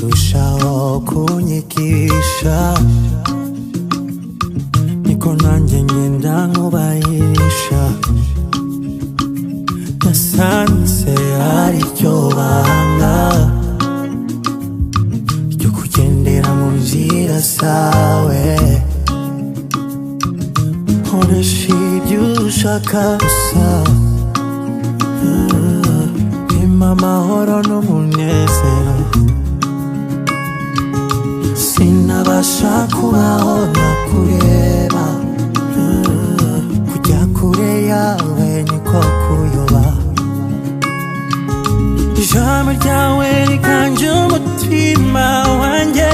Kurushaho kunyigisha, niko nanjye ngenda nkubahisha. Nasanze ari ryo banga ryo kugendera mu nzira zawe. Nkoresha ibyo ushaka gusa. Mpa amahoro n'umunezero. Sinabasha kubaho nakureba. Kujya kure yawe niko kuyoba. Ijambo ryawe riganje umutima wanjye.